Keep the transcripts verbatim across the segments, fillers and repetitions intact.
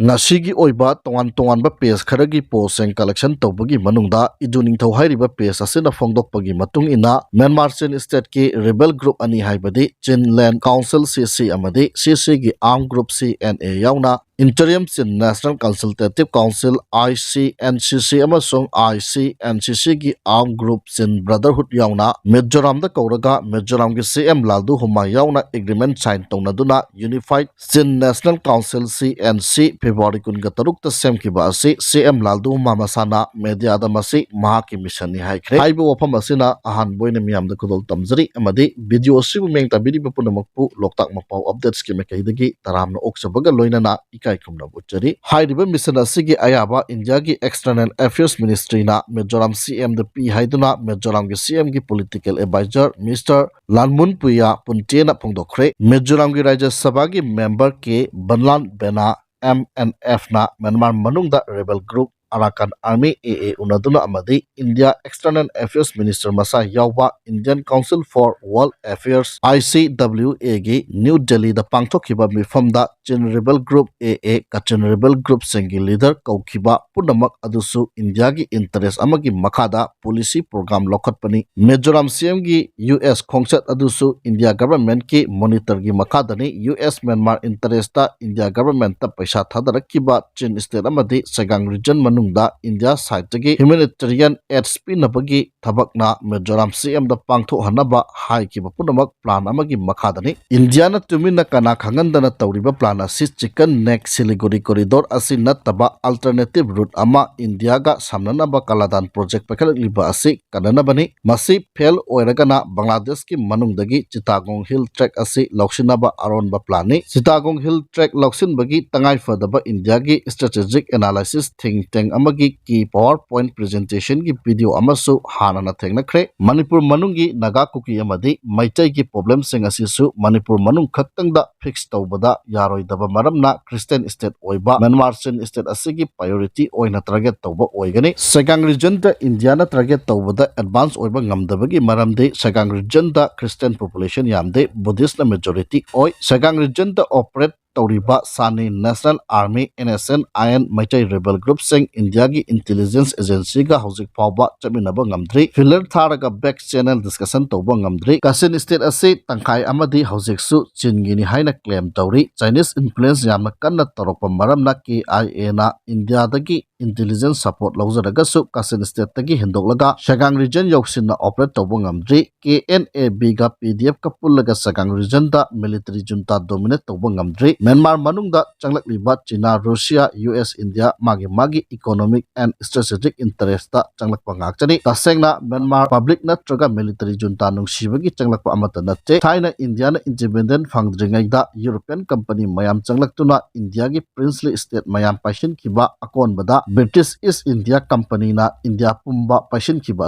ꯉꯁꯤꯒꯤ ꯑꯣꯏꯕ ꯇꯣꯉꯥꯟ ꯇꯣꯉꯥꯟꯕ ꯄꯦꯖ ꯈꯔꯒꯤ ꯄꯣꯁꯁꯤꯡ ꯀꯂꯦꯛꯁꯟ ꯇꯧꯕꯒꯤ ꯃꯅꯨꯡꯗ ꯏꯗꯨ ꯅꯤꯡꯊꯧ ꯍꯥꯏꯔꯤꯕ ꯄꯦꯖ ꯑꯁꯤꯅ ꯐꯣꯡꯗꯣꯛꯄꯒꯤ ꯃꯇꯨꯡ ꯏꯟꯅ ꯃ꯭ꯌꯥꯟꯃꯥꯔ ꯆꯤꯟ ꯁ꯭ꯇꯦꯠꯀꯤ ꯔꯤꯕꯦꯜ ꯒ꯭ꯔꯨꯞ ꯑꯅꯤ ꯍꯥꯏꯕꯗꯤ ꯆꯤꯟ ꯂꯦꯟ ꯀꯥꯎꯟꯁꯤꯜ ꯁꯤ ꯁꯤ ꯑꯃꯗꯤ ꯁꯤ ꯁꯤꯒꯤ ꯑꯥꯔꯝ ꯒ꯭ꯔꯨꯞ ꯁꯤ ꯑꯦꯟ ꯑꯦ ꯌꯥꯎꯅ ꯏꯟꯇꯔꯤꯝ ꯆꯤꯟ national ꯀꯟꯁꯜꯇꯦꯇꯤꯚ council I C N C ꯁꯤ ꯑꯃꯁꯨꯡ ꯑꯥꯏ ꯁꯤ ꯑꯦꯟ ꯁꯤ ꯁꯤꯒꯤ ꯑꯥꯔꯝ ꯒ꯭ꯔꯨꯞ ꯆꯤꯟ ꯕ꯭ꯔꯗꯔꯍꯨꯗ ꯌꯥꯎꯅ ꯃꯤꯖꯣꯔꯥꯝꯗ ꯀꯧꯔꯒ ꯃꯤꯖꯣꯔꯥꯝꯒꯤ ꯁꯤ ꯑꯦꯝ ꯂꯥꯜꯗꯨ ꯍꯨꯃꯥ ꯌꯥꯎꯅ ꯑꯦꯒ꯭ꯔꯤꯃꯦꯟ ꯁꯥꯏꯟ ꯇꯧꯅꯗꯨꯅ ꯌꯨꯅꯤꯐꯥꯏꯗ ꯆꯤꯟ ꯅꯦꯁꯅꯦꯜ ꯀꯥꯎꯟꯁꯤꯜ ꯁꯤ ꯑꯦꯟ ꯁꯤ ꯐꯦꯕ꯭ꯔꯨꯋꯥꯔꯤ ꯀꯨꯟꯒ ꯇꯔꯨꯛꯇ ꯁꯦꯝꯈꯤꯕ ꯑꯁꯤ ꯁꯤ ꯑꯦꯝ ꯂꯥꯜꯗꯨ ꯍꯨꯃꯥ ꯃꯁꯥꯅ ꯃꯦꯗꯤꯌꯥꯗ ꯃꯁꯤ ꯃꯍꯥꯛꯀꯤ ꯃꯤꯁꯟꯅꯤ ꯍꯥꯏꯈ꯭ꯔꯦ꯫ ꯍꯥꯏꯔꯤꯕ ꯋꯥꯐꯝ ꯑꯁꯤꯅ ꯑꯍꯥꯟꯕ ꯑꯣꯏꯅ ꯃꯤꯌꯥꯝꯗ ꯈꯨꯗꯣꯜ ꯇꯝꯖꯔꯤ ꯑꯃꯗꯤ ꯚꯤꯗꯤꯑꯣ ꯑꯁꯤꯕꯨ ꯃꯤꯠꯌꯦꯡ ꯇꯥꯕꯤꯔꯤꯕ ꯄꯨꯝꯅꯃꯛꯄꯨ ꯂꯣꯛꯇꯥꯛ ꯃꯄꯥꯎ ꯑꯞꯗꯦꯠꯁꯀꯤ ꯃꯥꯏꯀꯩꯗꯒꯤ ꯇꯔꯥꯝꯅ ꯑꯣꯛꯆꯕꯒ ꯂꯣꯏꯅꯅ ꯏꯀꯥꯏ ꯈꯨꯝꯅꯕ ꯎꯠꯆꯔꯤ꯫ ꯍꯥꯏꯔꯤꯕ ꯃꯤꯁꯟ ꯑꯁꯤꯒꯤ ꯑꯌꯥꯕ ꯏꯟꯗꯤꯌꯥꯒꯤ ꯑꯦꯛꯁꯇꯔꯅꯦꯜ ꯑꯦꯐꯤꯌꯔꯁ ꯃꯤꯅꯤꯁꯇ꯭ꯔꯤꯅ ꯃꯤꯖꯣꯔꯥꯝ ꯁꯤ ꯑꯦꯝꯗ ꯄꯤ ꯍꯥꯏꯗꯨꯅ ꯃꯤꯖꯣꯔꯥꯝꯒꯤ ꯁꯤ ꯑꯦꯝꯒꯤ political adviser mister Lanmun Puia ꯄꯨꯟꯇꯦꯅ ꯐꯣꯡꯗꯣꯛꯈ꯭ꯔꯦ꯫ ꯃꯤꯖꯣꯔꯥꯝꯒꯤ ꯔꯥꯖ꯭ꯌ ꯁꯚꯥꯒꯤ member K Vanlalvena M N ꯑꯦꯐꯅ ꯃ꯭ꯌꯥꯟꯃꯥꯔ ꯃꯅꯨꯡꯗ rebel group Arakan army A A ꯎꯅꯗꯨꯅ ꯑꯃꯗꯤ ꯏꯟꯗꯤꯌꯥ ꯑꯦꯛꯁꯇꯔꯅꯦꯜ ꯑꯦꯐꯤꯌꯔꯁ ꯃꯤꯅꯤꯁꯇꯔ ꯃꯁꯥ ꯌꯥꯎꯕ Indian council for world affairs I C W ꯑꯦꯒꯤ ꯅ꯭ꯌꯨ ꯗꯦꯜꯂꯤꯗ ꯄꯥꯡꯊꯣꯛꯈꯤꯕ ꯃꯤꯐꯝꯗ Chin rebel group A A Kachin rebel ꯒ꯭ꯔꯨꯞꯁꯤꯡꯒꯤ ꯂꯤꯗꯔ ꯀꯧꯈꯤꯕ ꯄꯨꯝꯅꯃꯛ ꯑꯗꯨꯁꯨ ꯏꯟꯗꯤꯌꯥꯒꯤ ꯏꯟꯇꯔꯦꯁ ꯑꯃꯒꯤ ꯃꯈꯥꯗ ꯄꯣꯂꯤꯁꯤ ꯄ꯭ꯔꯣꯒ꯭ꯔꯥꯝ ꯂꯧꯈꯠꯄꯅꯤ꯫ ꯃꯤꯖꯣꯔꯥꯝ ꯁꯤ ꯑꯦꯝꯒꯤ ꯌꯨ ꯑꯦꯁ ꯈꯣꯡꯆꯠ ꯑꯗꯨꯁꯨ ꯏꯟꯗꯤꯌꯥ ꯒꯚꯔꯟꯃꯦꯟꯠꯀꯤ ꯃꯣꯅꯤꯇꯔꯒꯤ ꯃꯈꯥꯗꯅꯤ꯫ U S Myanmar interest India ꯒꯚꯔꯟꯃꯦꯟꯠꯇ ꯄꯩꯁꯥ ꯊꯥꯗꯔꯛꯈꯤꯕ ꯆꯤꯟ ꯁ꯭ꯇꯦꯠ ꯑꯃꯗꯤ ꯁꯦꯒꯥꯡ ꯔꯤꯖꯟ ꯃꯅꯨꯡꯗ ꯏꯟꯗꯤꯌꯥ ꯁꯥꯏꯠꯇꯒꯤ ꯍ꯭ꯌꯨꯃꯦꯅꯤꯇꯦꯔꯤꯌꯟ ꯑꯦꯗꯁ ꯄꯤꯅꯕꯒꯤ ꯊꯕꯛꯅ ꯃꯤꯖꯣꯔꯥꯝ ꯁꯤ ꯑꯦꯝꯗ ꯄꯥꯡꯊꯣꯛꯍꯟꯅꯕ ꯍꯥꯏꯈꯤꯕ ꯄꯨꯝꯅꯃꯛ ꯄ꯭ꯂꯥꯟ ꯑꯃꯒꯤ ꯃꯈꯥꯗꯅꯤ꯫ ꯏꯟꯗꯤꯌꯥꯅ ꯇꯨꯃꯤꯟꯅ ꯀꯅꯥ ꯈꯪꯍꯟꯗꯅ ꯇꯧꯔꯤꯕ ꯄ꯭ꯂꯥꯟ ꯑꯁꯤ ꯆꯤꯀꯟ ꯅꯦꯛ ꯁꯤꯂꯤꯒꯨꯔꯤ ꯀꯣꯔꯤꯗꯣꯔ ꯑꯁꯤ ꯅꯠꯇꯕ ꯑꯜꯇꯔꯅꯦꯇꯤꯚ ꯔꯨꯠ ꯑꯃ ꯏꯟꯗꯤꯌꯥꯒ ꯁꯝꯅꯅꯕ ꯀꯂꯥꯗꯥꯟ ꯄ꯭ꯔꯣꯖꯦꯛ ꯄꯥꯏꯈꯠꯂꯛꯂꯤꯕ ꯑꯁꯤ ꯀꯟꯅꯅꯕꯅꯤ꯫ ꯃꯁꯤ ꯐꯦꯜ ꯑꯣꯏꯔꯒꯅ ꯕꯪꯒ꯭ꯂꯥꯗꯦꯁꯀꯤ ꯃꯅꯨꯡꯗꯒꯤ ꯆꯤꯇꯥꯒꯣꯡ ꯍꯤꯜ ꯇ꯭ꯔꯦꯛ ꯑꯁꯤ ꯂꯧꯁꯤꯟꯅꯕ ꯑꯔꯣꯟꯕ ꯄ꯭ꯂꯥꯟꯅꯤ꯫ ꯆꯤꯇꯥꯒꯣꯡ ꯍꯤꯜ ꯇ꯭ꯔꯦꯛ ꯂꯧꯁꯤꯟꯕꯒꯤ ꯇꯉꯥꯏꯐꯗꯕ ꯏꯟꯗꯤꯌꯥꯒꯤ ꯁ꯭ꯇ꯭ꯔꯦꯇꯦꯖꯤꯛ ꯑꯦꯅꯥꯂꯥꯏꯁꯤꯁ ꯊꯤꯡ ꯇꯦꯡ ꯑꯃꯒꯤ ꯀꯤ ꯄꯥꯋꯔ ꯄꯣꯏꯟꯠ ꯄ꯭ꯔꯖꯦꯟꯇꯦꯁꯟꯒꯤ ꯚꯤꯗꯤꯑꯣ ꯑꯃꯁꯨ ꯍꯥꯟꯅꯅ ꯊꯦꯡꯅꯈ꯭ꯔꯦ꯫ ꯃꯅꯤꯄꯨꯔ ꯃꯅꯨꯡꯒꯤ ꯅꯥꯒꯥ, ꯀꯨꯀꯤ ꯑꯃꯗꯤ ꯃꯩꯇꯩꯒꯤ ꯄ꯭ꯔꯣꯕ꯭ꯂꯦꯝꯁꯤꯡ ꯑꯁꯤꯁꯨ ꯃꯅꯤꯄꯨꯔ ꯃꯅꯨꯡ ꯈꯛꯇꯪꯗ ꯐꯤꯛꯁ ꯇꯧꯕꯗ ꯌꯥꯔꯣꯏꯗꯕ ꯃꯔꯝꯅ ꯈ꯭ꯔꯤꯁꯇꯤꯌꯟ ꯁ꯭ꯇꯦꯠ ꯑꯣꯏꯕ ꯃ꯭ꯌꯥꯟꯃꯥꯔ ꯆꯤꯟ ꯁ꯭ꯇꯦꯠ ꯑꯁꯤꯒꯤ ꯄ꯭ꯔꯥꯏꯑꯣꯔꯤꯇꯤ ꯑꯣꯏꯅ ꯇꯥꯔꯒꯦꯠ ꯇꯧꯕ ꯑꯣꯏꯒꯅꯤ꯫ ꯁꯦꯒꯥꯡ ꯔꯤꯖꯟꯗ ꯏꯟꯗꯤꯌꯥꯅ ꯇꯥꯔꯒꯦꯠ ꯇꯧꯕꯗ ꯑꯦꯗꯚꯥꯟꯁ ꯑꯣꯏꯕ ꯉꯝꯗꯕꯒꯤ ꯃꯔꯝꯗꯤ ꯁꯦꯒꯥꯡ ꯔꯤꯖꯟꯗ ꯈ꯭ꯔꯤꯁꯇꯤꯌꯟ ꯄꯣꯄꯨꯂꯦꯁꯟ ꯌꯥꯝꯗꯦ, ꯕꯨꯙꯤꯁ꯭ꯠꯅ ꯃꯦꯖꯣꯔꯤꯇꯤ ꯑꯣꯏ꯫ ꯁꯦꯒꯥꯡ ꯔꯤꯖꯟꯗ ꯑꯣꯄꯔꯦꯠ ꯇꯧꯔꯤꯕ ꯁꯥꯅꯤ National Army, N S N I N, Meitei rebel groupꯁꯤꯡ ꯏꯟꯗꯤꯌꯥꯒꯤ intelligence agencyꯒ ꯍꯧꯖꯤꯛ ꯐꯥꯎꯕ ꯆꯠꯃꯤꯟꯅꯕ ꯉꯝꯗ꯭ꯔꯤ꯫ Filler ꯊꯥꯔꯒ back channel discussion ꯇꯧꯕ ꯉꯝꯗ꯭ꯔꯤ꯫ Kachin state ꯑꯁꯤ ꯇꯪꯈꯥꯏ ꯑꯃꯗꯤ ꯍꯧꯖꯤꯛꯁꯨ ꯆꯤꯟꯒꯤꯅꯤ ꯍꯥꯏꯅ claim ꯇꯧꯔꯤ꯫ Chinese influence ꯌꯥꯝꯅ ꯀꯟꯅ ꯇꯧꯔꯛꯄ ꯃꯔꯝꯅ K I Aꯅ ꯏꯟꯗꯤꯌꯥꯗꯒꯤ intelligence support ꯂꯧꯖꯔꯒꯁꯨ Kachin stateꯇꯒꯤ ꯍꯦꯟꯗꯣꯛꯂꯒ Sagaing region ꯌꯧꯁꯤꯟꯅ operate ꯇꯧꯕ ꯉꯝꯗ꯭ꯔꯤ꯫ K N A Bꯒ P D Fꯀ ꯄꯨꯜꯂꯒ Sagaing regionꯗ military junta dominate ꯇꯧꯕ ꯉꯝꯗ꯭ꯔꯤ꯫ ꯃ꯭ꯌꯥꯟꯃꯥꯔ ꯃꯅꯨꯡꯗ ꯆꯪꯂꯛꯂꯤꯕ China, Russia, U S, India ꯃꯥꯒꯤ ꯃꯥꯒꯤ economic and strategic interestꯇ ꯆꯪꯂꯛꯄ ꯉꯥꯛꯇꯅꯤ꯫ ꯇꯁꯦꯡꯅ ꯃ꯭ꯌꯥꯟꯃꯥꯔ public ꯅꯠꯇ꯭ꯔꯒ military junta ꯅꯨꯡꯁꯤꯕꯒꯤ ꯆꯪꯂꯛꯄ ꯑꯃꯠꯇ ꯅꯠꯇꯦ꯫ ꯊꯥꯏꯅ ꯏꯟꯗꯤꯌꯥꯅ independent ꯐꯪꯗ꯭ꯔꯤꯉꯩꯗ European company ꯃꯌꯥꯝ ꯆꯪꯂꯛꯇꯨꯅ ꯏꯟꯗꯤꯌꯥꯒꯤ princely state ꯃꯌꯥꯝ ꯄꯥꯏꯁꯤꯟꯈꯤꯕ, ꯑꯀꯣꯟꯕꯗ British East India Companyꯅ ꯏꯟꯗꯤꯌꯥ ꯄꯨꯝꯕ ꯄꯥꯏꯁꯤꯟꯈꯤꯕ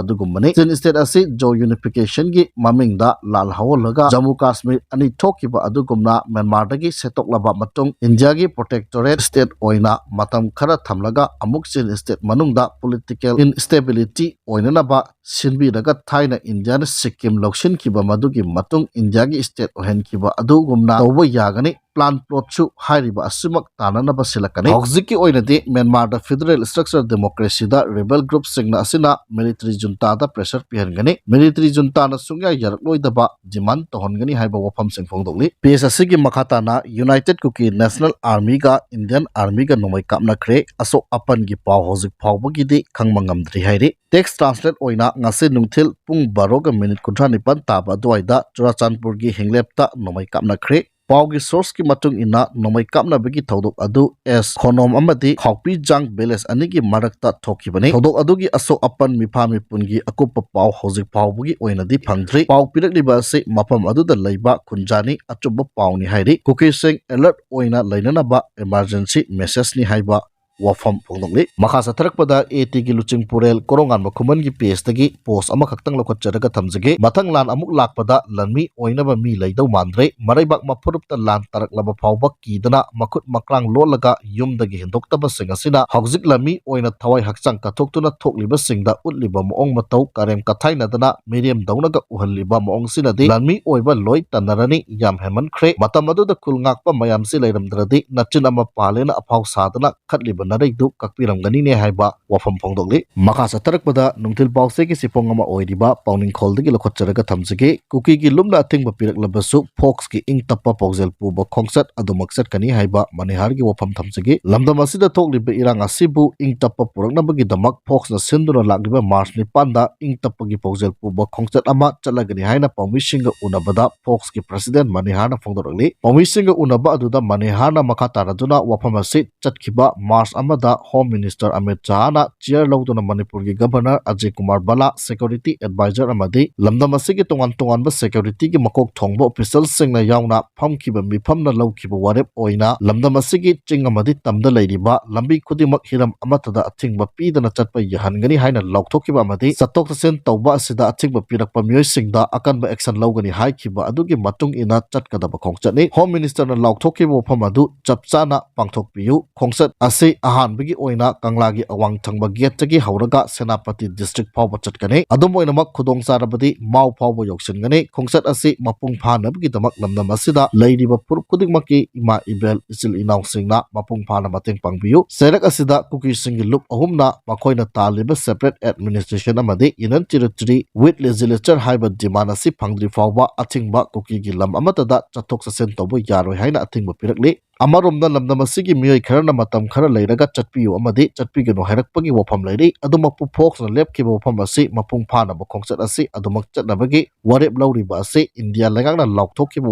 ꯑꯗꯨꯒꯨꯝꯕꯅꯤ꯫ Chin state ꯑꯁꯤ Zhou unificationꯒꯤ ꯃꯃꯤꯡꯗ ꯂꯥꯜ ꯍꯧꯍꯜꯂꯒ ꯖꯝꯃꯨ ꯀꯥꯁꯃꯤꯔ ꯑꯅꯤ ꯊꯣꯛꯈꯤꯕ ꯑꯗꯨꯒꯨꯝꯅ ꯃ꯭ꯌꯥꯟꯃꯥꯔꯗꯒꯤ ꯁꯦꯠꯇꯣꯛꯂꯕ ꯃꯇꯨꯡ ꯏꯟꯗꯤꯌꯥꯒꯤ protectorate state ꯑꯣꯏꯅ ꯃꯇꯝ ꯈꯔ ꯊꯝꯂꯒ ꯑꯃꯨꯛ Chin state ꯃꯅꯨꯡꯗ political instability ꯑꯣꯏꯅꯅꯕ ꯁꯤꯟꯕꯤꯔꯒ ꯊꯥꯏꯅ ꯏꯟꯗꯤꯌꯥꯅ ꯁꯤꯛꯀꯤꯝ ꯂꯧꯁꯤꯟꯈꯤꯕ ꯃꯗꯨꯒꯤ ꯃꯇꯨꯡ ꯏꯟꯗꯤꯌꯥꯒꯤ state ꯑꯣꯏꯍꯟꯈꯤꯕ ꯑꯗꯨꯒꯨꯝꯅ ꯇꯧꯕ ꯌꯥꯒꯅꯤ꯫ Plan plotꯁꯨ ꯍꯥꯏꯔꯤꯕ ꯑꯁꯤꯃꯛ ꯇꯥꯅꯅꯕ ꯁꯤꯜꯂꯛꯀꯅꯤ꯫ ꯍꯧꯖꯤꯛꯀꯤ ꯑꯣꯏꯅꯗꯤ ꯃ꯭ꯌꯥꯟꯃꯥꯔꯗ federal structure democracyꯗ rebel groupꯁꯤꯡꯅ ꯑꯁꯤꯅ military juntaꯗ pressure ꯄꯤꯍꯟꯒꯅꯤ꯫ Military juntaꯅ ꯁꯨꯡꯌꯥ ꯌꯥꯔꯛꯂꯣꯏꯗꯕ demand ꯇꯧꯍꯟꯒꯅꯤ ꯍꯥꯏꯕ ꯋꯥꯐꯝꯁꯤꯡ ꯐꯣꯡꯗꯣꯛꯂꯤ꯫ Page ꯑꯁꯤꯒꯤ ꯃꯈꯥ ꯇꯥꯅ United Kuki National Armyꯒ Indian Armyꯒ ꯅꯣꯡꯃꯩ ꯀꯥꯞꯅꯈ꯭ꯔꯦ꯫ ꯑꯁꯣꯛ ꯑꯄꯟꯒꯤ ꯄꯥꯎ ꯍꯧꯖꯤꯛ ꯐꯥꯎꯕꯒꯤꯗꯤ ꯈꯪꯕ ꯉꯝꯗ꯭ꯔꯤ ꯍꯥꯏꯔꯤ꯫ Text translate ꯑꯣꯏꯅ ꯉꯁꯤ ꯅꯨꯡꯊꯤꯜ ꯄꯨꯡ ꯕꯥꯔꯣꯒ minute ꯀꯨꯟꯊ꯭ꯔꯥ ꯅꯤꯄꯥꯟ ꯇꯥꯕ ꯑꯗꯨꯋꯥꯏꯗ ꯆꯨꯔꯥꯆꯥꯟꯄꯨꯔꯒꯤ ꯍꯤꯡꯂꯦꯞꯇ ꯅꯣꯡꯃꯩ ꯀꯥꯞꯅꯈ꯭ꯔꯦ꯫ ꯄꯥꯎꯒꯤ sourceꯀꯤ ꯃꯇꯨꯡ ꯏꯟꯅ ꯅꯣꯡꯃꯩ ꯀꯥꯞꯅꯕꯒꯤ ꯊꯧꯗꯣꯛ ꯑꯗꯨ ꯑꯦꯁ ꯈꯣꯅꯣꯝ ꯑꯃꯗꯤ ꯈꯥꯎꯄꯤꯖꯥꯡ village ꯑꯅꯤꯒꯤ ꯃꯔꯛꯇ ꯊꯣꯛꯈꯤꯕꯅꯤ꯫ ꯊꯧꯗꯣꯛ ꯑꯗꯨꯒꯤ ꯑꯁꯣꯛ ꯑꯄꯟ ꯃꯤꯐꯥ ꯃꯤꯄꯨꯟꯒꯤ ꯑꯀꯨꯞꯄ ꯄꯥꯎ ꯍꯧꯖꯤꯛ ꯐꯥꯎꯕꯒꯤ ꯑꯣꯏꯅꯗꯤ ꯐꯪꯗ꯭ꯔꯤ꯫ ꯄꯥꯎ ꯄꯤꯔꯛꯂꯤꯕ ꯑꯁꯤ ꯃꯐꯝ ꯑꯗꯨꯗ ꯂꯩꯕ ꯈꯨꯟꯖꯥꯅꯤ ꯑꯆꯨꯝꯕ ꯄꯥꯎꯅꯤ ꯍꯥꯏꯔꯤ꯫ ꯀꯨꯀꯤꯁꯤꯡ alert ꯑꯣꯏꯅ ꯂꯩꯅꯅꯕ emergency messageꯅꯤ ꯍꯥꯏꯕ ꯋꯥꯐꯝ ꯐꯣꯡꯗꯣꯛꯂꯤ꯫ ꯃꯈꯥ ꯆꯠꯊꯔꯛꯄꯗ ꯑꯦ ꯇꯤꯒꯤ ꯂꯨꯆꯤꯡꯄꯨꯔꯦꯜ ꯀꯣꯔꯣꯉꯥꯟꯕ ꯈꯨꯃꯟꯒꯤ page ꯇꯒꯤ post ꯑꯃꯈꯛꯇꯪ ꯂꯧꯈꯠꯆꯔꯒ ꯊꯝꯖꯒꯦ꯫ ꯃꯊꯪ ꯂꯥꯟ ꯑꯃꯨꯛ ꯂꯥꯛꯄꯗ ꯂꯥꯟꯃꯤ ꯑꯣꯏꯅꯕ ꯃꯤ ꯂꯩꯗꯧ ꯃꯥꯟꯗ꯭ꯔꯦ꯫ ꯃꯔꯩꯕꯥꯛ ꯃꯐꯨꯔꯨꯞꯇ ꯂꯥꯟ ꯇꯥꯔꯛꯂꯕ ꯐꯥꯎꯕ ꯀꯤꯗꯅ ꯃꯈꯨꯠ ꯃꯈ꯭ꯔꯥꯡ ꯂꯣꯠꯂꯒ ꯌꯨꯝꯗꯒꯤ ꯍꯦꯟꯗꯣꯛꯇꯕꯁꯤꯡ ꯑꯁꯤꯅ ꯍꯧꯖꯤꯛ ꯂꯥꯟꯃꯤ ꯑꯣꯏꯅ ꯊꯋꯥꯏ ꯍꯛꯆꯥꯡ ꯀꯠꯊꯣꯛꯇꯨꯅ ꯊꯣꯛꯂꯤꯕꯁꯤꯡꯗ ꯎꯠꯂꯤꯕ ꯃꯑꯣꯡ ꯃꯇꯧ ꯀꯔꯦꯝ ꯀꯊꯥꯏꯅꯗꯅ ꯃꯤꯔꯦꯝꯗꯧꯅꯒ ꯎꯍꯜꯂꯤꯕ ꯃꯑꯣꯡꯁꯤꯅꯗꯤ ꯂꯥꯟꯃꯤ ꯑꯣꯏꯕ ꯂꯣꯏ ꯇꯟꯅꯔꯅꯤ꯫ ꯌꯥꯝ ꯍꯦꯟꯃꯟꯈ꯭ꯔꯦ꯫ ꯃꯇꯝ ꯑꯗꯨꯗ ꯈꯨꯜ ꯉꯥꯛꯄ ꯃꯌꯥꯝꯁꯤ ꯂꯩꯔꯝꯗ꯭ꯔꯗꯤ ꯅꯆꯤꯟ ꯑꯃ ꯄꯥꯜꯂꯦꯅ ꯑꯐꯥꯎ ꯁꯥꯗꯅ ꯈꯠꯂꯤꯕ ꯅꯔꯩꯗꯨ ꯀꯛꯄꯤꯔꯝꯒꯅꯤꯅꯦ ꯍꯥꯏꯕ ꯋꯥꯐꯝ ꯐꯣꯡꯗꯣꯛꯂꯤ꯫ ꯃꯈꯥ ꯆꯠꯊꯔꯛꯄꯗ ꯅꯨꯡꯊꯤꯜ ꯄꯥꯎꯆꯦꯒꯤ ꯆꯦꯐꯣꯡ ꯑꯃ ꯑꯣꯏꯔꯤꯕ ꯄꯥꯎꯅꯤꯡꯈꯣꯜꯗꯒꯤ ꯂꯧꯈꯠꯆꯔꯒ ꯊꯝꯖꯒꯦ꯫ ꯀꯨꯀꯤꯒꯤ ꯂꯨꯞꯅ ꯑꯊꯤꯡꯕ ꯄꯤꯔꯛꯂꯕꯁꯨ ꯐꯣꯛꯁꯀꯤ ꯏꯪ ꯇꯞꯄ ꯄꯥꯎꯖꯦꯜ ꯄꯨꯕ ꯈꯣꯡꯆꯠ ꯑꯗꯨꯃꯛ ꯆꯠꯀꯅꯤ ꯍꯥꯏꯕ ꯃꯅꯤꯍꯥꯔꯒꯤ ꯋꯥꯐꯝ ꯊꯝꯖꯒꯦ꯫ ꯂꯝꯗꯝ ꯑꯁꯤꯗ ꯊꯣꯛꯂꯤꯕ ꯏꯔꯥꯡ ꯑꯁꯤꯕꯨ ꯏꯪ ꯇꯞꯄ ꯄꯨꯔꯛꯅꯕꯒꯤꯗꯃꯛ ꯐꯣꯛꯁꯅ ꯁꯤꯟꯗꯨꯅ ꯂꯥꯛꯂꯤꯕ ꯃꯥꯔꯆ ꯅꯤꯄꯥꯟꯗ ꯏꯪ ꯇꯞꯄꯒꯤ ꯄꯥꯎꯖꯦꯜ ꯄꯨꯕ ꯈꯣꯡꯆꯠ ꯑꯃ ꯆꯠꯂꯒꯅꯤ ꯍꯥꯏꯅ ꯄꯥꯎꯃꯤꯁꯤꯡꯒ ꯎꯅꯕꯗ ꯐꯣꯛꯁꯀꯤ president ꯃꯅꯤꯍꯥꯔꯅ ꯐꯣꯡꯗꯣꯔꯛꯂꯤ꯫ ꯄꯥꯎꯃꯤꯁꯤꯡꯒ ꯎꯅꯕ ꯑꯗꯨꯗ ꯃꯅꯤꯍꯥꯔꯅ ꯃꯈꯥ ꯇꯥꯔꯗꯨꯅ ꯋꯥꯐꯝ ꯑꯁꯤ ꯆꯠꯈꯤꯕ ꯃꯥꯔꯆ ꯑꯃꯗ ꯍꯣꯝ ꯃꯤꯅꯤꯁꯇꯔ ꯑꯃꯤꯠ ꯁꯥꯍꯅ chair ꯂꯧꯗꯨꯅ ꯃꯅꯤꯄꯨꯔꯒꯤ governor Ajay Kumar ꯚꯜꯂꯥ, security advisor ꯑꯃꯗꯤ ꯂꯝꯗꯝ ꯑꯁꯤꯒꯤ ꯇꯣꯉꯥꯟ ꯇꯣꯉꯥꯟꯕ securityꯒꯤ ꯃꯀꯣꯛ ꯊꯣꯡꯕ officialꯁꯤꯡꯅ ꯌꯥꯎꯅ ꯐꯝꯈꯤꯕ ꯃꯤꯐꯝꯅ ꯂꯧꯈꯤꯕ ꯋꯥꯔꯦꯞ ꯑꯣꯏꯅ ꯂꯝꯗꯝ ꯑꯁꯤꯒꯤ ꯆꯤꯡ ꯑꯃꯗꯤ ꯇꯝꯗ ꯂꯩꯔꯤꯕ ꯂꯝꯕꯤ ꯈꯨꯗꯤꯡꯃꯛ ꯍꯤꯔꯝ ꯑꯃꯠꯇꯗ ꯑꯊꯤꯡꯕ ꯄꯤꯗꯅ ꯆꯠꯄ ꯌꯥꯍꯟꯒꯅꯤ ꯍꯥꯏꯅ ꯂꯥꯎꯊꯣꯛꯈꯤꯕ ꯑꯃꯗꯤ ꯆꯠꯊꯣꯛ ꯆꯠꯁꯤꯟ ꯇꯧꯕ ꯑꯁꯤꯗ ꯑꯊꯤꯡꯕ ꯄꯤꯔꯛꯄ ꯃꯤꯑꯣꯏꯁꯤꯡꯗ ꯑꯀꯟꯕ action ꯂꯧꯒꯅꯤ ꯍꯥꯏꯈꯤꯕ ꯑꯗꯨꯒꯤ ꯃꯇꯨꯡ ꯏꯟꯅ ꯆꯠꯀꯗꯕ ꯈꯣꯡꯆꯠꯅꯤ꯫ ꯍꯣꯝ ꯃꯤꯅꯤꯁꯇꯔꯅ ꯂꯥꯎꯊꯣꯛꯈꯤꯕ ꯋꯥꯐꯝ ꯑꯗꯨ ꯆꯞ ꯆꯥꯅ ꯄꯥꯡꯊꯣꯛꯄꯤꯌꯨ꯫ ꯈꯣꯡꯆꯠ ꯑꯁꯤ ꯑꯍꯥꯟꯕꯒꯤ ꯑꯣꯏꯅ ꯀꯪꯂꯥꯒꯤ ꯑꯋꯥꯡ ꯊꯪꯕ gateꯇꯒꯤ ꯍꯧꯔꯒ ꯁꯦꯅꯥꯄꯇꯤ district ꯐꯥꯎꯕ ꯆꯠꯀꯅꯤ꯫ ꯑꯗꯨꯝ ꯑꯣꯏꯅꯃꯛ ꯈꯨꯗꯣꯡ ꯆꯥꯔꯕꯗꯤ ꯃꯥꯎ ꯐꯥꯎꯕ ꯌꯧꯁꯤꯟꯒꯅꯤ꯫ ꯈꯣꯡꯆꯠ ꯑꯁꯤ ꯃꯄꯨꯡ ꯐꯥꯅꯕꯒꯤꯗꯃꯛ ꯂꯝꯗꯝ ꯑꯁꯤꯗ ꯂꯩꯔꯤꯕ ꯐꯨꯔꯨꯞ ꯈꯨꯗꯤꯡꯃꯛꯀꯤ ꯏꯃꯥ ꯏꯕꯦꯜ ꯏꯆꯤꯜ ꯏꯅꯥꯎꯁꯤꯡꯅ ꯃꯄꯨꯡ ꯐꯥꯅ ꯃꯇꯦꯡ ꯄꯥꯡꯕꯤꯌꯨ꯫ ꯆꯩꯔꯛ ꯑꯁꯤꯗ ꯀꯨꯀꯤꯁꯤꯡꯒꯤ ꯂꯨꯞ ꯑꯍꯨꯝꯅ ꯃꯈꯣꯏꯅ ꯇꯥꯜꯂꯤꯕ separate administration ꯑꯃꯗꯤ union territory with legislature ꯍꯥꯏꯕ demand ꯑꯁꯤ ꯐꯪꯗ꯭ꯔꯤ ꯐꯥꯎꯕ ꯑꯊꯤꯡꯕ ꯀꯨꯀꯤꯒꯤ ꯂꯝ ꯑꯃꯠꯇꯗ ꯆꯠꯊꯣꯛ ꯆꯠꯁꯤꯟ ꯇꯧꯕ ꯌꯥꯔꯣꯏ ꯍꯥꯏꯅ ꯑꯊꯤꯡꯕ ꯄꯤꯔꯛꯂꯤ꯫ ꯑꯃꯔꯣꯝꯗ ꯂꯝꯗꯝ ꯑꯁꯤꯒꯤ ꯃꯤꯑꯣꯏ ꯈꯔꯅ ꯃꯇꯝ ꯈꯔ ꯂꯩꯔꯒ ꯆꯠꯄꯤꯌꯨ ꯑꯃꯗꯤ ꯆꯠꯄꯤꯒꯅꯨ ꯍꯥꯏꯔꯛꯄꯒꯤ ꯋꯥꯐꯝ ꯂꯩꯔꯤ꯫ ꯑꯗꯨꯃꯛꯄꯨ ꯐꯣꯛꯁꯅ ꯂꯦꯞꯈꯤꯕ ꯋꯥꯐꯝ ꯑꯁꯤ ꯃꯄꯨꯡ ꯐꯥꯅꯕ ꯈꯣꯡꯆꯠ ꯑꯁꯤ ꯑꯗꯨꯃꯛ ꯆꯠꯅꯕꯒꯤ ꯋꯥꯔꯦꯞ ꯂꯧꯔꯤꯕ ꯑꯁꯤ ꯏꯟꯗꯤꯌꯥ ꯂꯩꯉꯥꯛꯅ ꯂꯥꯎꯊꯣꯛꯈꯤꯕ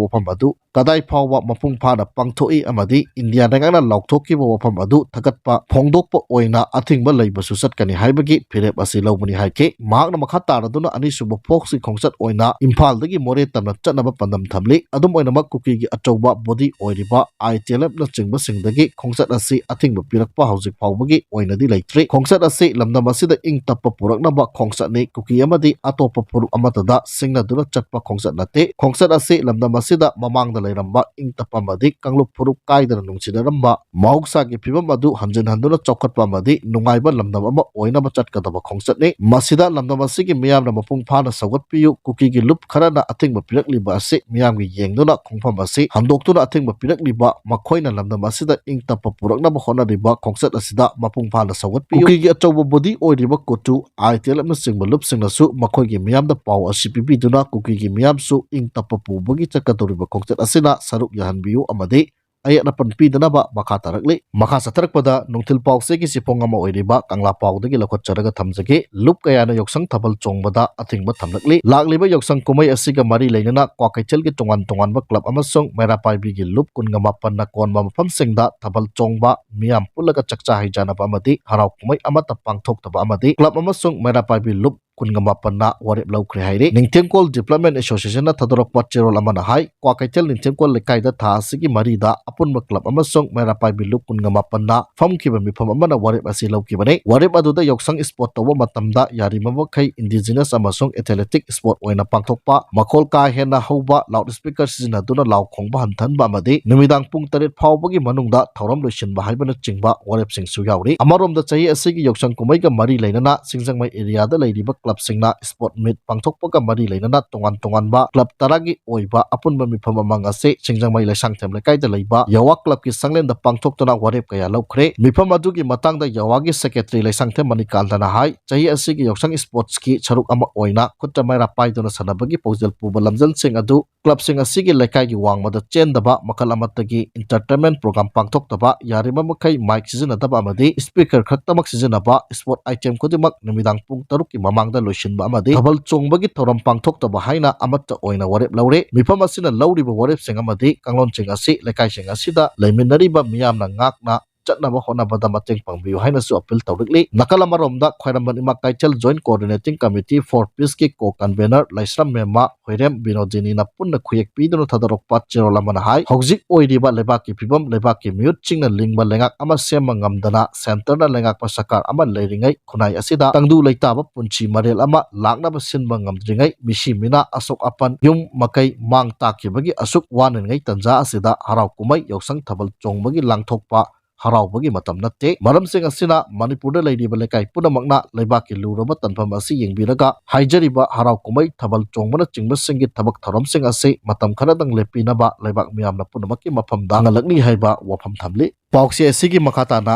ꯋꯥꯐꯝ ꯑꯗꯨ ꯀꯗꯥꯏ ꯐꯥꯎꯕ ꯃꯄꯨꯡ ꯐꯥꯅ ꯄꯥꯡꯊꯣꯛꯏ ꯑꯃꯗꯤ ꯏꯟꯗꯤꯌꯥ ꯂꯩꯉꯥꯛꯅ ꯂꯥꯎꯊꯣꯛꯈꯤꯕ ꯋꯥꯐꯝ ꯑꯗꯨ ꯊꯥꯒꯠꯄ ꯐꯣꯡꯗꯣꯛꯄ ꯑꯣꯏꯅ ꯑꯊꯤꯡꯕ ꯂꯩꯕꯁꯨ ꯆꯠꯀꯅꯤ ꯍꯥꯏꯕꯒꯤ ꯐꯤꯔꯦꯞ ꯑꯁꯤ ꯂꯧꯕꯅꯤ ꯍꯥꯏꯈꯤ꯫ ꯃꯍꯥꯛꯅ ꯃꯈꯥ ꯇꯥꯔꯗꯨꯅ ꯑꯅꯤꯁꯨꯕ ꯐꯣꯛꯁꯀꯤ ꯈꯣꯡꯆꯠ ꯑꯣꯏꯅ ꯏꯝꯐꯥꯜꯗꯒꯤ ꯃꯣꯔꯦ ꯇꯝꯅ ꯆꯠꯅꯕ ꯄꯥꯟꯗꯝ ꯊꯝꯂꯤ꯫ ꯑꯗꯨꯝ ꯑꯣꯏꯅꯃꯛ ꯀꯨꯀꯤꯒꯤ ꯑꯆꯧꯕ ꯕꯣꯗꯤ ꯑꯣꯏꯔꯤꯕ ꯑꯥꯏ ꯇꯤ ꯑꯦꯜ ꯑꯦꯐꯅꯆꯤꯡꯕꯁꯤꯡꯗꯒꯤ ꯈꯣꯡꯆꯠ ꯑꯁꯤ ꯑꯊꯤꯡꯕ ꯄꯤꯔꯛꯄ ꯍꯧꯖꯤꯛ ꯐꯥꯎꯕꯒꯤ ꯑꯣꯏꯅꯗꯤ ꯂꯩꯇ꯭ꯔꯤ꯫ ꯈꯣꯡꯆꯠ ꯑꯁꯤ ꯂꯝꯗꯝ ꯑꯁꯤꯗ ꯏꯪ ꯇꯞꯄ ꯄꯨꯔꯛꯅꯕ ꯈꯣꯡꯆꯠꯅꯤ꯫ ꯀꯨꯀꯤ ꯑꯃꯗꯤ ꯑꯇꯣꯞꯄ ꯐꯨꯔꯨꯞ ꯑꯃꯠꯇꯗ ꯁꯤꯡꯅꯗꯨꯅ ꯆꯠꯄ ꯈꯣꯡꯆꯠ ꯅꯠꯇꯦ꯫ ꯈꯣꯡꯆꯠ ꯑꯁꯤ ꯂꯝꯗꯝ ꯑꯁꯤꯗ ꯃꯃꯥꯡꯗ ꯂꯩꯔꯝꯕ ꯏꯪ ꯇꯞꯄ ꯑꯃꯗꯤ ꯀꯥꯡꯂꯨꯞ ꯐꯨꯔꯨꯞ ꯀꯥꯏꯗꯅ ꯅꯨꯡꯁꯤꯅꯔꯝꯕ ꯃꯍꯧꯁꯥꯒꯤ ꯐꯤꯕꯝ ꯑꯗꯨ ꯍꯟꯖꯤꯟ ꯍꯟꯗꯨꯅ ꯆꯥꯎꯈꯠꯄ ꯑꯃꯗꯤ ꯅꯨꯡꯉꯥꯏꯕ ꯂꯝꯗꯝ ꯑꯃ ꯑꯣꯏꯅꯕ ꯆꯠꯀꯗꯕ ꯈꯣꯡꯆꯠꯅꯤ꯫ ꯃꯁꯤꯗ ꯂꯝꯗꯝ ꯑꯁꯤꯒꯤ ꯃꯤꯌꯥꯝꯅ ꯃꯄꯨꯡ ꯐꯥꯅ ꯁꯧꯒꯠꯄꯤꯌꯨ꯫ ꯀꯨꯀꯤꯒꯤ ꯂꯨꯞ ꯈꯔꯅ ꯑꯊꯤꯡꯕ ꯄꯤꯔꯛꯂꯤꯕ ꯑꯁꯤ ꯃꯤꯌꯥꯝꯒꯤ ꯌꯦꯡꯗꯨꯅ ꯈꯣꯡꯐꯝ ꯑꯁꯤ ꯍꯟꯗꯣꯛꯇꯨꯅ ꯑꯊꯤꯡꯕ ꯄꯤꯔꯛꯂꯤꯕ ꯃꯈꯣꯏꯅ ꯂꯝꯗꯝ ꯑꯁꯤꯗ ꯏꯪ ꯇꯞꯄ ꯄꯨꯔꯛꯅꯕ ꯍꯣꯠꯅꯔꯤꯕ ꯈꯣꯡꯆꯠ ꯑꯁꯤꯗ ꯃꯄꯨꯡ ꯐꯥꯅ ꯁꯧꯒꯠꯄꯤꯌꯨ꯫ ꯀꯨꯀꯤꯒꯤ ꯑꯆꯧꯕ ꯕꯣꯗꯤ ꯑꯣꯏꯔꯤꯕ ꯀꯨꯇꯨ, ꯑꯥꯏ ꯇꯤ ꯑꯦꯜ ꯑꯦꯐꯅꯆꯤꯡꯕ ꯂꯨꯞꯁꯤꯡꯅꯁꯨ ꯃꯈꯣꯏꯒꯤ ꯃꯤꯌꯥꯝꯗ ꯄꯥꯎ ꯑꯁꯤ ꯄꯤꯕꯤꯗꯨꯅ ꯀꯨꯀꯤꯒꯤ ꯃꯤꯌꯥꯝꯁꯨ ꯏꯪ ꯇꯞꯄ ꯄꯨꯕꯒꯤ ꯆꯠꯀꯗꯧꯔꯤꯕ ꯈꯣꯡꯆꯠ ꯑꯁꯤꯗ ꯁꯔꯨꯛ ꯌꯥꯍꯟꯕꯤꯌꯨ ꯑꯃꯗꯤ ꯑꯌꯦꯠ ꯑꯄꯟ ꯄꯤꯗꯅꯕ ꯃꯈꯥ ꯇꯥꯔꯛꯂꯤ꯫ ꯃꯈꯥ ꯆꯠꯊꯔꯛꯄꯗ ꯅꯨꯡꯊꯤꯜ ꯄꯥꯎꯆꯦꯒꯤ ꯆꯦꯐꯣꯡ ꯑꯃ ꯑꯣꯏꯔꯤꯕ ꯀꯪꯂꯥ ꯄꯥꯎꯗꯒꯤ ꯂꯧꯈꯠꯆꯔꯒ ꯊꯝꯖꯒꯦ꯫ ꯂꯨꯞ ꯀꯌꯥꯅ ꯌꯥꯎꯁꯪ ꯊꯥꯕꯜ ꯆꯣꯡꯕꯗ ꯑꯊꯤꯡꯕ ꯊꯝꯂꯛꯂꯤ꯫ ꯂꯥꯛꯂꯤꯕ ꯌꯥꯎꯁꯪ ꯀꯨꯝꯍꯩ ꯑꯁꯤꯒ ꯃꯔꯤ ꯂꯩꯅꯅ ꯀ꯭ꯋꯥꯀꯩꯊꯦꯜꯒꯤ ꯇꯣꯉꯥꯟ ꯇꯣꯉꯥꯟꯕ ꯀ꯭ꯂꯕ ꯑꯃꯁꯨꯡ ꯃꯩꯔꯥ ꯄꯥꯏꯕꯤꯒꯤ ꯂꯨꯞ ꯀꯨꯟꯒ ꯃꯥꯄꯟꯅ ꯀꯣꯟꯕ ꯃꯐꯝꯁꯤꯡꯗ ꯊꯥꯕꯜ ꯆꯣꯡꯕ, ꯃꯤꯌꯥꯝ ꯄꯨꯜꯂꯒ ꯆꯥꯛꯆꯥ ꯍꯩꯖꯥꯅꯕ ꯑꯃꯗꯤ ꯍꯔꯥꯎ ꯀꯨꯝꯍꯩ ꯑꯃꯠꯇ ꯄꯥꯡꯊꯣꯛꯇꯕ ꯑꯃꯗꯤ ꯀ꯭ꯂꯕ ꯑꯃꯁꯨꯡ ꯃꯩꯔꯥ ꯄꯥꯏꯕꯤ ꯂꯨꯞ ꯀꯨꯟꯒ ꯃꯥꯄꯟꯅ ꯋꯥꯔꯦꯞ ꯂꯧꯈ꯭ꯔꯦ ꯍꯥꯏꯔꯤ꯫ ꯅꯤꯡꯊꯦꯝꯀꯣꯜ ꯗꯤꯕ꯭ꯂꯞꯃꯦꯟ ꯑꯦꯁꯣꯁꯤꯌꯦꯁꯟꯅ ꯊꯥꯗꯣꯔꯛꯄ ꯆꯦꯔꯣꯜ ꯑꯃꯅ ꯍꯥꯏ, ꯀ꯭ꯋꯥꯀꯩꯊꯦꯜ ꯅꯤꯡꯊꯦꯝꯀꯣꯜ ꯂꯩꯀꯥꯏꯗ ꯊꯥ ꯑꯁꯤꯒꯤ ꯃꯔꯤꯗ ꯑꯄꯨꯟꯕ ꯀ꯭ꯂꯕ ꯑꯃꯁꯨꯡ ꯃꯩꯔꯥ ꯄꯥꯏꯕꯤ ꯂꯨꯞ ꯀꯨꯟꯒ ꯃꯥꯄꯟꯅ ꯐꯝꯈꯤꯕ ꯃꯤꯐꯝ ꯑꯃꯅ ꯋꯥꯔꯦꯞ ꯑꯁꯤ ꯂꯧꯈꯤꯕꯅꯤ꯫ ꯋꯥꯔꯦꯞ ꯑꯗꯨꯗ ꯌꯥꯎꯁꯪ ꯏꯁꯄꯣꯔꯠ ꯇꯧꯕ ꯃꯇꯝꯗ ꯌꯥꯔꯤꯕ ꯃꯈꯩ ꯏꯟꯗꯤꯖꯤꯅꯁ ꯑꯃꯁꯨꯡ ꯑꯦꯊꯂꯦꯇꯤꯛ ꯏꯁꯄꯣꯔꯠ ꯑꯣꯏꯅ ꯄꯥꯡꯊꯣꯛꯄ, ꯃꯈꯣꯜ ꯀꯥ ꯍꯦꯟꯅ ꯍꯧꯕ ꯂꯥꯎꯗ ꯁ꯭ꯄꯤꯀꯔ ꯁꯤꯖꯤꯟꯅꯗꯨꯅ ꯂꯥꯎ ꯈꯣꯡꯕ ꯍꯟꯊꯍꯟꯕ ꯑꯃꯗꯤ ꯅꯨꯃꯤꯗꯥꯡ ꯄꯨꯡ ꯇꯔꯦꯠ ꯐꯥꯎꯕꯒꯤ ꯃꯅꯨꯡꯗ ꯊꯧꯔꯝ ꯂꯣꯏꯁꯤꯟꯕ ꯍꯥꯏꯕꯅꯆꯤꯡꯕ ꯋꯥꯔꯦꯞꯁꯤꯡꯁꯨ ꯌꯥꯎꯔꯤ꯫ ꯑꯃꯔꯣꯝꯗ ꯆꯍꯤ ꯑꯁꯤꯒꯤ ꯌꯥꯎꯁꯪ ꯀꯨꯝꯍꯩꯒ ꯃꯔꯤ ꯂꯩꯅꯅ ꯁꯤꯡꯖꯃꯩ ꯑꯦꯔꯤꯌꯥꯗ ꯂꯩꯔꯤꯕ ꯀ꯭ꯂꯕꯁꯤꯡꯅ ꯏꯁꯄꯣꯔꯠ ꯃꯤꯠ ꯄꯥꯡꯊꯣꯛꯄꯒ ꯃꯔꯤ ꯂꯩꯅꯅ ꯇꯣꯉꯥꯟ ꯇꯣꯉꯥꯟꯕ ꯀ꯭ꯂꯕ ꯇꯔꯥꯒꯤ ꯑꯣꯏꯕ ꯑꯄꯨꯟꯕ ꯃꯤꯐꯝ ꯑꯃ ꯉꯁꯤ ꯁꯤꯡꯖꯃꯩ ꯂꯩꯁꯥꯡꯊꯦꯝ ꯂꯩꯀꯥꯏꯗ ꯂꯩꯕ ꯌꯥꯋꯥ ꯀ꯭ꯂꯕꯀꯤ ꯁꯪꯂꯦꯟꯗ ꯄꯥꯡꯊꯣꯛꯇꯨꯅ ꯋꯥꯔꯦꯞ ꯀꯌꯥ ꯂꯧꯈ꯭ꯔꯦ꯫ ꯃꯤꯐꯝ ꯑꯗꯨꯒꯤ ꯃꯇꯥꯡꯗ ꯌꯥꯋꯥꯒꯤ ꯁꯦꯀ꯭ꯔꯦꯇꯔꯤ ꯂꯩꯁꯥꯡꯊꯦꯝ ꯃꯅꯤꯀꯥꯟꯇꯅ ꯍꯥꯏ, ꯆꯍꯤ ꯑꯁꯤꯒꯤ ꯌꯥꯎꯁꯪ ꯏꯁꯄꯣꯔꯠꯁꯀꯤ ꯁꯔꯨꯛ ꯑꯃ ꯑꯣꯏꯅ ꯈꯨꯠꯇ ꯃꯩꯔꯥ ꯄꯥꯏꯗꯨꯅ ꯁꯥꯟꯅꯕꯒꯤ ꯄꯥꯎꯖꯦꯜ ꯄꯨꯕ ꯂꯝꯖꯦꯜꯁꯤꯡ ꯑꯗꯨ ꯀ꯭ꯂꯕꯁꯤꯡ ꯑꯁꯤꯒꯤ ꯂꯩꯀꯥꯏꯒꯤ ꯋꯥꯡꯃꯗ ꯆꯦꯟꯗꯕ, ꯃꯈꯜ ꯑꯃꯠꯇꯒꯤ ꯏꯟꯇꯔꯇꯦꯟꯃꯦꯟ ꯄ꯭ꯔꯣꯒ꯭ꯔꯥꯝ ꯄꯥꯡꯊꯣꯛꯇꯕ, ꯌꯥꯔꯤꯕ ꯃꯈꯩ ꯃꯥꯏꯛ ꯁꯤꯖꯤꯟꯅꯗꯕ ꯑꯃꯗꯤ ꯁ꯭ꯄꯤꯀꯔ ꯈꯛꯇꯃꯛ ꯁꯤꯖꯤꯟꯅꯕ, ꯁ꯭ꯄꯣꯔꯠ ꯑꯥꯏꯇꯦꯝ ꯈꯨꯗꯤꯡꯃꯛ ꯅꯨꯃꯤꯗꯥꯡ ꯄꯨꯡ ꯇꯔꯨꯛꯀꯤ ꯃꯃꯥꯡꯗ ꯂꯣꯏꯁꯤꯟꯕ ꯑꯃꯗꯤ ꯊꯥꯕꯜ ꯆꯣꯡꯕꯒꯤ ꯊꯧꯔꯝ ꯄꯥꯡꯊꯣꯛꯇꯕ ꯍꯥꯏꯅ ꯑꯃꯠꯇ ꯑꯣꯏꯅ ꯋꯥꯔꯦꯞ ꯂꯧꯔꯦ꯫ ꯃꯤꯐꯝ ꯑꯁꯤꯅ ꯂꯧꯔꯤꯕ ꯋꯥꯔꯦꯞꯁꯤꯡ ꯑꯃꯗꯤ ꯀꯥꯡꯂꯣꯟꯁꯤꯡ ꯑꯁꯤ ꯂꯩꯀꯥꯏꯁꯤꯡ ꯑꯁꯤꯗ ꯂꯩꯃꯤꯟꯅꯔꯤꯕ ꯃꯤꯌꯥꯝꯅ ꯉꯥꯛꯅ ꯆꯠꯅꯕ ꯍꯣꯠꯅꯕꯗ ꯃꯇꯦꯡ ꯄꯥꯡꯕꯤꯌꯨ ꯍꯥꯏꯅꯁꯨ ꯑꯄꯤꯜ ꯇꯧꯔꯛꯂꯤ꯫ ꯅꯥꯀꯜ ꯑꯃꯔꯣꯝꯗ ꯈ꯭ꯋꯥꯏꯔꯝꯕꯟ ꯏꯃꯥ ꯀꯩꯊꯦꯜ Joint Coordinating Committee for Peaceꯀꯤ co-convenor ꯂꯥꯏꯁ꯭ꯔꯝ ꯃꯦꯝꯃ ꯍꯣꯏꯔꯦꯝ ꯕꯤꯅꯣꯗꯤꯅꯤꯅ ꯄꯨꯟꯅ ꯈꯨꯌꯦꯛ ꯄꯤꯗꯨꯅ ꯊꯥꯗꯣꯔꯛꯄ ꯆꯦꯔꯣꯜ ꯑꯃꯅ ꯍꯥꯏ, ꯍꯧꯖꯤꯛ ꯑꯣꯏꯔꯤꯕ ꯂꯩꯕꯥꯛꯀꯤ ꯐꯤꯕꯝ, ꯂꯩꯕꯥꯛꯀꯤ ꯃꯤꯍꯨꯠꯁꯤꯡꯅ ꯂꯤꯡꯕ ꯂꯩꯉꯥꯛ ꯑꯃ ꯁꯦꯝꯕ ꯉꯝꯗꯅ centreꯅ ꯂꯩꯉꯥꯛꯄ ꯁꯔꯀꯥꯔ ꯑꯃ ꯂꯩꯔꯤꯉꯩ ꯈꯨꯟꯅꯥꯏ ꯑꯁꯤꯗ ꯇꯪꯗꯨ ꯂꯩꯇꯥꯕ ꯄꯨꯟꯁꯤ ꯃꯔꯦꯜ ꯑꯃ ꯂꯥꯛꯅꯕ ꯁꯤꯟꯕ ꯉꯝꯗ꯭ꯔꯤꯉꯩ ꯃꯤꯁꯤ ꯃꯤꯅꯥ ꯑꯁꯣꯛ ꯑꯄꯟ ꯌꯨꯝ ꯃꯀꯩ ꯃꯥꯡ ꯇꯥꯛꯈꯤꯕꯒꯤ ꯑꯁꯨꯛ ꯋꯥꯅꯔꯤꯉꯩ ꯇꯟꯖꯥ ꯑꯁꯤꯗ ꯍꯔꯥꯎ ꯀꯨꯝꯍꯩ ꯌꯥꯎꯁꯪ ꯊꯥꯕꯜ ꯆꯣꯡꯕꯒꯤ ꯂꯥꯡꯊꯣꯛꯄ ꯍꯔꯥꯎꯕꯒꯤ ꯃꯇꯝ ꯅꯠꯇꯦ꯫ ꯃꯔꯝꯁꯤꯡ ꯑꯁꯤꯅ ꯃꯅꯤꯄꯨꯔꯗ ꯂꯩꯔꯤꯕ ꯂꯩꯀꯥꯏ ꯄꯨꯝꯅꯃꯛꯅ ꯂꯩꯕꯥꯛꯀꯤ ꯂꯨꯔꯕ ꯇꯥꯟꯐꯝ ꯑꯁꯤ ꯌꯦꯡꯕꯤꯔꯒ ꯍꯥꯏꯖꯔꯤꯕ ꯍꯔꯥꯎ ꯀꯨꯝꯍꯩ ꯊꯥꯕꯜ ꯆꯣꯡꯕꯅꯆꯤꯡꯕꯁꯤꯡꯒꯤ ꯊꯕꯛ ꯊꯧꯔꯝꯁꯤꯡ ꯑꯁꯤ ꯃꯇꯝ ꯈꯔꯗꯪ ꯂꯦꯞꯄꯤꯅꯕ ꯂꯩꯕꯥꯛ ꯃꯤꯌꯥꯝꯅ ꯄꯨꯝꯅꯃꯛꯀꯤ ꯃꯐꯝꯗ ꯊꯥꯡꯒꯠꯂꯛꯂꯤ ꯍꯥꯏꯕ ꯋꯥꯐꯝ ꯊꯝꯂꯤ꯫ ꯄꯥꯎꯆꯦ ꯑꯁꯤꯒꯤ ꯃꯈꯥ ꯇꯥꯅ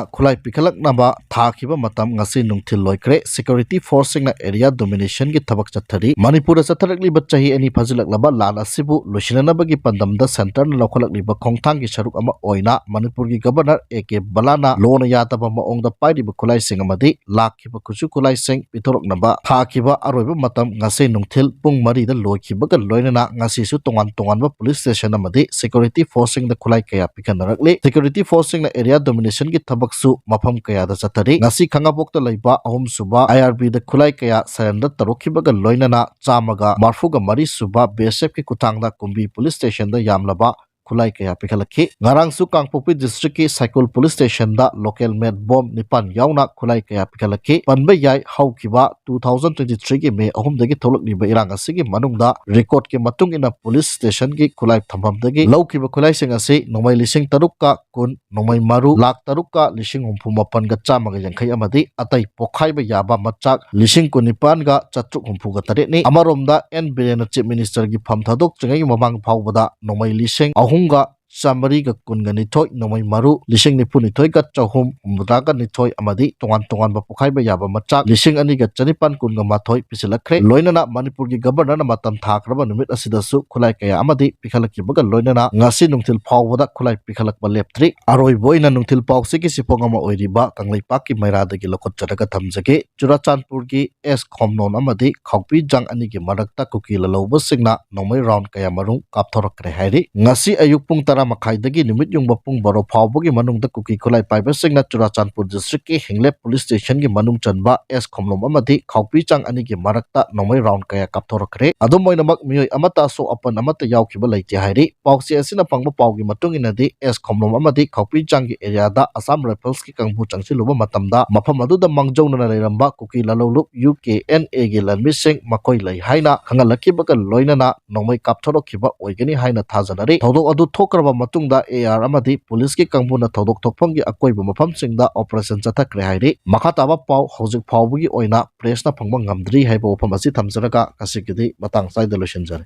ꯈꯨꯠꯂꯥꯏ ꯄꯤꯈꯠꯂꯛꯅꯕ ꯊꯥꯈꯤꯕ ꯃꯇꯝ ꯉꯁꯤ ꯅꯨꯡꯊꯤꯜ ꯂꯣꯏꯈ꯭ꯔꯦ꯫ Security forceꯁꯤꯡꯅ area dominationꯒꯤ ꯊꯕꯛ ꯆꯠꯊꯔꯤ꯫ ꯃꯅꯤꯄꯨꯔꯗ ꯆꯠꯊꯔꯛꯂꯤꯕ ꯆꯍꯤ ꯑꯅꯤ ꯐꯥꯖꯤꯜꯂꯛꯂꯕ ꯂꯥꯟ ꯑꯁꯤꯕꯨ ꯂꯣꯏꯁꯤꯟꯅꯅꯕꯒꯤ ꯄꯥꯟꯗꯝꯗ centreꯅ ꯂꯧꯈꯠꯂꯛꯂꯤꯕ ꯈꯣꯡꯊꯥꯡꯒꯤ ꯁꯔꯨꯛ ꯑꯃ ꯑꯣꯏꯅ ꯃꯅꯤꯄꯨꯔꯒꯤ Governor A K ꯕꯂꯥꯅ ꯂꯣꯅ ꯌꯥꯗꯕ ꯃꯑꯣꯡꯗ ꯄꯥꯏꯔꯤꯕ ꯈꯨꯠꯂꯥꯏꯁꯤꯡ ꯑꯃꯗꯤ ꯂꯥꯛꯈꯤꯕ ꯈꯨꯠꯁꯨ ꯈꯨꯠꯂꯥꯏꯁꯤꯡ ꯄꯤꯊꯣꯔꯛꯅꯕ ꯊꯥꯈꯤꯕ ꯑꯔꯣꯏꯕ ꯃꯇꯝ ꯉꯁꯤ ꯅꯨꯡꯊꯤꯜ ꯄꯨꯡ ꯃꯔꯤꯗ ꯂꯣꯏꯈꯤꯕꯒ ꯂꯣꯏꯅꯅ ꯉꯁꯤꯁꯨ ꯇꯣꯉꯥꯟ ꯇꯣꯉꯥꯟꯕ police station ꯑꯃꯗꯤ security forceꯁꯤꯡꯗ ꯈꯨꯠꯂꯥꯏ ꯀꯌꯥ ꯄꯤꯈꯠꯅꯔꯛꯂꯤ꯫ Security forceꯁꯤꯡꯅ area dominationꯒꯤ ꯊꯕꯛꯁꯨ ꯃꯐꯝ ꯀꯌꯥꯗ ꯆꯠꯊꯔꯤ꯫ ꯉꯁꯤ ꯈꯥꯉꯕꯣꯛꯇ ꯂꯩꯕ ꯑꯍꯨꯝꯁꯨꯕ IRBꯗ ꯈꯨꯠꯂꯥꯏ ꯀꯌꯥ surrender ꯇꯧꯔꯛꯈꯤꯕꯒ ꯂꯣꯏꯅꯅ ꯆꯥꯝꯃꯒ ꯃꯔꯤꯐꯨꯒ ꯃꯔꯤ ꯁꯨꯕ BSFꯀꯤ ꯈꯨꯠꯊꯥꯡꯗ ꯀꯨꯝꯕꯤ police stationꯗ ꯌꯥꯝꯂꯕ ꯈꯨꯠꯂꯥꯏ ꯀꯌꯥ ꯄꯤꯈꯠꯂꯛꯈꯤ꯫ ꯉꯔꯥꯡꯁꯨ ꯀꯥꯡꯄꯣꯛꯄꯤ districtꯀꯤ ꯁꯥꯏꯀꯨꯜ police stationꯗ local made bomb ꯅꯤꯄꯥꯟ ꯌꯥꯎꯅ ꯈꯨꯠꯂꯥꯏ ꯀꯌꯥ ꯄꯤꯈꯠꯂꯛꯈꯤ꯫ ꯄꯟꯕ ꯌꯥꯏ, ꯍꯧꯈꯤꯕ two thousand twenty threeꯒꯤ May ꯑꯍꯨꯝꯗꯒꯤ ꯊꯣꯛꯂꯛꯂꯤꯕ ꯏꯔꯥꯡ ꯑꯁꯤꯒꯤ ꯃꯅꯨꯡꯗ recordꯀꯤ ꯃꯇꯨꯡ ꯏꯟꯅ police stationꯒꯤ ꯈꯨꯠꯂꯥꯏ ꯊꯝꯐꯝꯗꯒꯤ ꯂꯧꯈꯤꯕ ꯈꯨꯠꯂꯥꯏꯁꯤꯡ ꯑꯁꯤ ꯅꯣꯡꯃꯩ ꯂꯤꯁꯤꯡ ꯇꯔꯨꯛꯀ ꯀꯨꯟ, ꯅꯣꯡꯃꯩ ꯃꯔꯨ ꯂꯥꯈ ꯇꯔꯨꯛꯀ ꯂꯤꯁꯤꯡ ꯍꯨꯝꯐꯨ ꯃꯥꯄꯟꯒ ꯆꯥꯝꯃꯒ ꯌꯥꯡꯈꯩ ꯑꯃꯗꯤ ꯑꯇꯩ ꯄꯣꯛꯈꯥꯏꯕ ꯌꯥꯕ ꯃꯆꯥꯛ ꯂꯤꯁꯤꯡ ꯀꯨꯟꯅꯤꯄꯥꯟꯒ ꯆꯥꯇ꯭ꯔꯨꯛ ꯍꯨꯝꯐꯨꯒ ꯇꯔꯦꯠꯅꯤ꯫ ꯑꯃꯔꯣꯝꯗ ꯑꯦꯟ ꯕꯤꯔꯦꯟꯅ Chief Ministerꯒꯤ ꯐꯝ ꯊꯥꯗꯣꯛꯇ꯭ꯔꯤꯉꯩꯒꯤ ꯃꯃꯥꯡ ꯐꯥꯎꯕꯗ ꯅꯣꯡꯃꯩ ꯂꯤꯁꯤꯡ ꯑꯍꯨꯝꯒ ꯆꯥꯃꯔꯤꯒ ꯀꯨꯟꯒ ꯅꯤꯊꯣꯏ, ꯅꯣꯡꯃꯩ ꯃꯔꯨ ꯂꯤꯁꯤꯡ ꯅꯤꯐꯨ ꯅꯤꯊꯣꯏꯒ ꯆꯍꯨꯝ ꯍꯨꯝꯐꯨꯇꯔꯥꯒ ꯅꯤꯊꯣꯏ ꯑꯃꯗꯤ ꯇꯣꯉꯥꯟ ꯇꯣꯉꯥꯟꯕ ꯄꯣꯈꯥꯏꯕ ꯌꯥꯕ ꯃꯆꯥꯛ ꯂꯤꯁꯤꯡ ꯑꯅꯤꯒ ꯆꯅꯤꯄꯥꯟ ꯀꯨꯟꯒ ꯃꯥꯊꯣꯏ ꯄꯤꯁꯤꯜꯂꯛꯈ꯭ꯔꯦ꯫ ꯂꯣꯏꯅꯅ ꯃꯅꯤꯄꯨꯔꯒꯤ ꯒꯕꯔꯅꯔꯅ ꯃꯇꯝ ꯊꯥꯈ꯭ꯔꯕ ꯅꯨꯃꯤꯠ ꯑꯁꯤꯗꯁꯨ ꯈꯨꯠꯂꯥꯏ ꯀꯌꯥ ꯑꯃꯗꯤ ꯄꯤꯈꯠꯂꯛꯈꯤꯕꯒ ꯂꯣꯏꯅꯅ ꯉꯁꯤ ꯅꯨꯡꯊꯤꯜ ꯐꯥꯎꯕꯗ ꯈꯨꯠꯂꯥꯏ ꯄꯤꯈꯠꯂꯛꯄ ꯂꯦꯞꯇ꯭ꯔꯤ꯫ ꯑꯔꯣꯏꯕ ꯑꯣꯏꯅ ꯅꯨꯡꯊꯤꯜ ꯄꯥꯎꯆꯦꯒꯤ ꯁꯤꯐꯣꯡ ꯑꯃ ꯑꯣꯏꯔꯤꯕ ꯀꯪꯂꯩꯄꯥꯛꯀꯤ ꯃꯩꯔꯥꯗꯒꯤ ꯂꯧꯈꯠꯆꯔꯒ ꯊꯝꯖꯒꯦ꯫ ꯆꯨꯔꯥꯆꯥꯟꯄꯨꯔꯒꯤ ꯑꯦꯁ ꯈꯣꯝꯅꯣꯟ ꯑꯃꯗꯤ ꯈꯥꯎꯄꯤꯖꯥꯡ ꯑꯅꯤꯒꯤ ꯃꯔꯛꯇ ꯀꯨꯀꯤ ꯂꯥꯂꯧꯕꯁꯤꯡꯅ ꯅꯣꯡꯃꯩ ꯔꯥꯎꯟ ꯀꯌꯥ ꯃꯔꯨꯝ ꯀꯥꯞꯊꯣꯔꯛꯈ꯭ꯔꯦ ꯍꯥꯏꯔꯤ꯫ ꯉꯁꯤ ꯑꯌꯨꯛ ꯄꯨꯡ ꯇꯔꯥ ꯃꯈꯥꯏꯗꯒꯤ ꯅꯨꯃꯤꯠ ꯌꯨꯡꯕ ꯄꯨꯡ ꯕꯥꯔꯣ ꯐꯥꯎꯕꯒꯤ ꯃꯅꯨꯡꯗ ꯀꯨꯀꯤ ꯈꯨꯠꯂꯥꯏ ꯄꯥꯏꯕꯁꯤꯡꯅ ꯆꯨꯔꯥꯆꯥꯟꯄꯨꯔ ꯗꯤꯁꯇ꯭ꯔꯤꯛꯀꯤ ꯍꯤꯡꯂꯦꯞ ꯄꯨꯂꯤꯁ ꯁ꯭ꯇꯦꯁꯟꯒꯤ ꯃꯅꯨꯡ ꯆꯟꯕ ꯑꯦꯁ ꯈꯣꯝꯂꯣꯝ ꯑꯃꯗꯤ ꯈꯥꯎꯄꯤꯆꯥꯡ ꯑꯅꯤꯒꯤ ꯃꯔꯛꯇ ꯅꯣꯡꯃꯩ ꯔꯥꯎꯟ ꯀꯌꯥ ꯀꯥꯞꯊꯣꯔꯛꯈ꯭ꯔꯦ꯫ ꯑꯗꯨꯝ ꯑꯣꯏꯅꯃꯛ ꯃꯤꯑꯣꯏ ꯑꯃꯠꯇ ꯑꯁꯣꯛ ꯑꯄꯟ ꯑꯃꯠꯇ ꯌꯥꯎꯈꯤꯕ ꯂꯩꯇꯦ ꯍꯥꯏꯔꯤ꯫ ꯄꯥꯎꯆꯦ ꯑꯁꯤꯅ ꯐꯪꯕ ꯄꯥꯎꯒꯤ ꯃꯇꯨꯡ ꯏꯟꯅꯗꯤ ꯑꯦꯁ ꯈꯣꯝꯂꯣꯝ ꯑꯃꯗꯤ ꯈꯥꯎꯄꯤꯆꯥꯡꯒꯤ ꯑꯦꯔꯤꯌꯥꯗ ꯑꯁꯥꯝ ꯔꯥꯏꯐꯜꯁꯀꯤ ꯀꯥꯡꯕꯨ ꯆꯪꯁꯤꯜꯂꯨꯕ ꯃꯇꯝꯗ ꯃꯐꯝ ꯑꯗꯨꯗ ꯃꯥꯡꯖꯧꯅꯅ ꯂꯩꯔꯝꯕ ꯀꯨꯀꯤ ꯂꯥꯂꯧꯂꯨꯞ ꯌꯨ ꯀꯦ ꯑꯦꯟ ꯑꯦꯒꯤ ꯂꯥꯟꯃꯤꯁꯤꯡ ꯃꯈꯣꯏ ꯂꯩ ꯍꯥꯏꯅ ꯈꯪꯍꯜꯂꯛꯈꯤꯕꯒ ꯂꯣꯏꯅꯅ ꯅꯣꯡꯃꯩ ꯀꯥꯞꯊꯣꯔꯛꯈꯤꯕ ꯑꯣꯏꯒꯅꯤ ꯍꯥꯏꯅ ꯊꯥꯖꯅꯔꯤ꯫ ꯊꯧꯗꯣꯛ ꯑꯗꯨ ꯊꯣꯛꯈ꯭ꯔꯕ ꯃꯇꯨꯡꯗ ꯑꯦ ꯑꯥꯔ ꯑꯃꯗꯤ ꯄꯨꯂꯤꯁꯀꯤ ꯀꯥꯡꯕꯨꯅ ꯊꯧꯗꯣꯛ ꯊꯣꯛꯐꯝꯒꯤ ꯑꯀꯣꯏꯕ ꯃꯐꯝꯁꯤꯡꯗ ꯑꯣꯄꯔꯦꯁꯟ ꯆꯠꯊꯈ꯭ꯔꯦ ꯍꯥꯏꯔꯤ꯫ ꯃꯈꯥ ꯇꯥꯕ ꯄꯥꯎ ꯍꯧꯖꯤꯛ ꯐꯥꯎꯕꯒꯤ ꯑꯣꯏꯅ ꯄ꯭ꯔꯦꯁꯅ ꯐꯪꯕ ꯉꯝꯗ꯭ꯔꯤ ꯍꯥꯏꯕ ꯋꯥꯐꯝ ꯑꯁꯤ ꯊꯝꯖꯔꯒ ꯉꯁꯤꯒꯤꯗꯤ ꯃꯇꯥꯡ ꯆꯥꯏꯗ ꯂꯣꯏꯁꯤꯟꯖꯔꯦ꯫